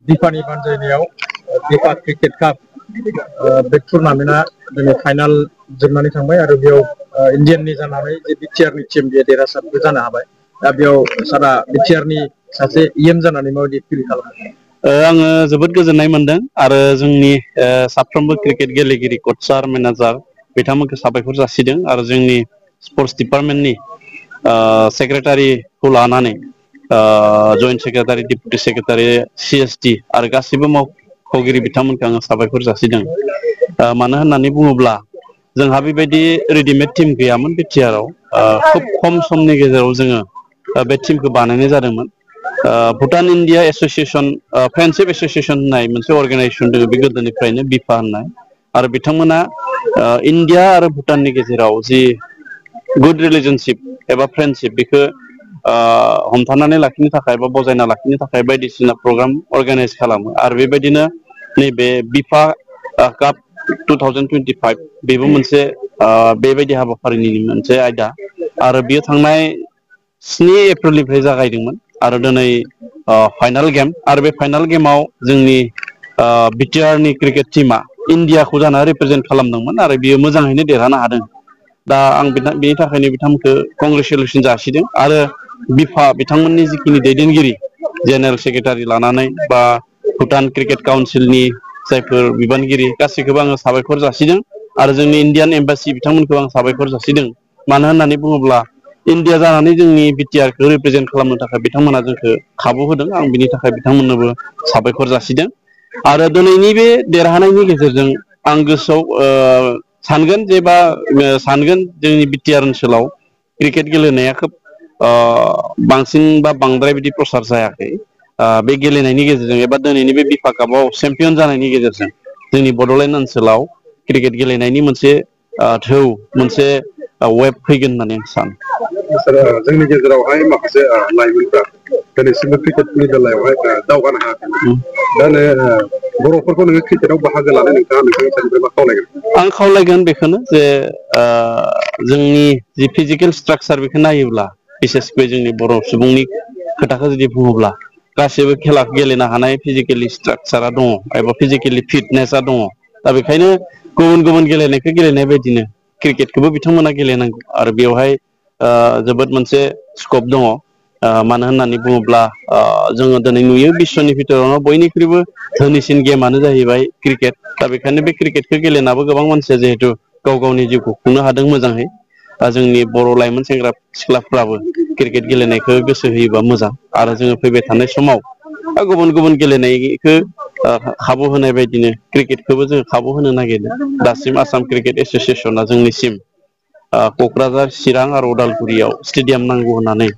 बिफानि बानजायनायाव बिफा क्रिकेट काप बे टुर्नामेन्टआ दिनै फाइनाल जोबनानै थांबाय आरो बेयाव इन्डियाननि जानानै जे बिटिआरनि टीम बे देरहासारबो जानो हाबाय। दा बेयाव सारा बिटिआरनि सासे इएम जानानै माबायदि फिल खालामो? आङो जोबोद गोजोननाय मोनदों आरो जोंनि साफ्रोमबो क्रिकेट गेलेगिरि कचार मेनेजार बिथांमोनखौ साबायखर जासिदों आरो जोंनि स्पर्ट्स डिपार्टमेन्टनि सेक्रेटारिखौ लानानै जइन्ट सेक्रेटारि डिप्युटि सेक्रेटारि सिएसटि आरो गासैबो मावख'गिरि बिथांमोनखौ आङो साबायखर जासिदों। मानो होननानै बुङोब्ला जोंहा बेबायदि रेडिमेड टिम गैयामोन बिटिआरआव। खुब खम समनि गेजेराव जोङो बे टिमखौ बानायनाय जादोंमोन। Bhutan India association friendship association होननाय मोनसे अर्गेनाइजेसन दङ बे गोदोनिफ्रायनो बिफा होननाय आरो बिथांमोना इण्डिया आरो भुटाननि गेजेराव जि गुड रिलेसनशिप एबा फ्रेन्डशिप बेखौ हमथानानै लाखिनो थाखाय बा बजायना लाखिनो थाखाय बायदिसिना प्रग्राम अर्गानाइज खालामो आरो बेबायदिनो नैबे बिफा काप 2025 बेबो मोनसे बेबायदि हाबाफारिनि मोनसे आयदा आरो बेयो थांनाय 7 एप्रिलनिफ्राय जागायदोंमोन आरो दिनै फाइनाल गेम आरो बे फाइनाल गेमाव जोंनि बिटिआरनि क्रिकेट टीमा इण्डियाखौ जाना रिप्रेजेन्ट खालामदोंमोन आरो बियो मोजाङैनो देरहानो हादों। दा आं बेनि थाखायनो बिथांमोनखौ कंग्रेसुलेसन जासिदों आरो बिफा बिथांमोननि जिखिनि दैदेनगिरि जेनेरेल सेक्रेटारि लानानै बा भुटान क्रिकेट काउन्सिलनि जायफोर बिबानगिरि गासैखौबो आङो साबायखर जासिदों आरो जोंनि इण्डियान एम्बासि बिथांमोनखौ आं साबायखर जासिदों। मानो होननानै बुङोब्ला इण्डिया जानानै जोंनि बिटिआरखौ रिप्रेजेन्ट खालामनो थाखाय बिथांमोना जोंखौ खाबु होदों। आं बिनि थाखाय बिथांमोननोबो साबायखर जासिदों आरो दिनैनि बे देरहानायनि गेजेरजों आं गोसोआव सानगोन जेबा सानगोन जोंनि बिटिआर ओनसोलाव क्रिकेट गेलेनाया खोब बांसिन बा बांद्राय बिदि प्रसार जायाखै। बे गेलेनायनि गेजेरजों एबा दिनैनि बे बिफा कापआव चेम्पियन जानायनि गेजेरजों जोंनि बड'लेण्ड ओनसोलाव क्रिकेट गेलेनायनि मोनसे ढौ मोनसे वेब फैगोन होननानै आं सानो। जोंनि गेजेरावहाय माखासे लाइमोनफ्रा दिनैसिमबो क्रिकेटनि बेलायावहाय दावगानो हायाखै। दा बर'फोरखौ नोङो क्रिकेटआव बाहागो लानो नोंथांनि सानिफ्राय मा खावलायगोन? आं खावलायगोन बेखौनो जे जोंनि जि फिजिकेल स्ट्राक्चार बेखौ नायोब्ला बिसेसकै जोंनि बर' सुबुंनि खोथाखौ जुदि बुङोब्ला गासैबो खेला गेलेनो हानाय फिजिकेलि स्ट्राकचारा दङ एबा फिजिकेलि फिटनेसा दङ। दा बेखायनो गुबुन गुबुन गेलेनायखौ गेलेनाय बायदिनो क्रिकेटखौबो बिथांमोना गेलेनांगौ आरो बेवहाय जोबोद मोनसे स्कप दङ। मानो होननानै बुङोब्ला जोङो दिनै नुयो बिश्वनि भितोरावनो बयनिख्रुइबो धोनिसिन गेमानो जाहैबाय क्रिकेट। दा बेखायनो बे क्रिकेटखौ गेलेनाबो गोबां मानसिया जिहेथु गाव गावनि जिउखौ खुंनो हादों मोजाङै। जोंनि बर' लाइमोन सेंग्रा सिख्लाफ्राबो क्रिकेट गेलेनायखौ गोसो होयोबा मोजां आरो जोङो फैबाय थानाय समाव गुबुन गुबुन गेलेनायखौ खाबु होनाय बायदिनो क्रिकेटखौबो जोङो खाबु होनो नागिरदों। दासिम आसाम क्रिकेट एस'सियेसना जोंनिसिम क'क्राझार चिरां आरो उदालगुरियाव स्टेडियाम नांगौ होननानै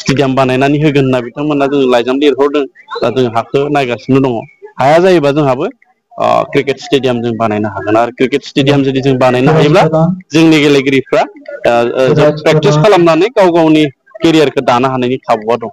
स्टेडियाम बानायनानै होगोन होनना बिथांमोना जोङो लाइजाम लिरहरदों। दा जों हाखौ नायगासिनो दङ। हाया जायोबा जोंहाबो क्रिकेट स्टेडियाम जों बानायनो हागोन आरो क्रिकेट स्टेडियाम जुदि जों बानायनो हायोब्ला जोंनि गेलेगिरिफ्रा प्रेक्टिस खालामनानै गाव गावनि केरियारखौ दानो हानायनि खाबुआ दं।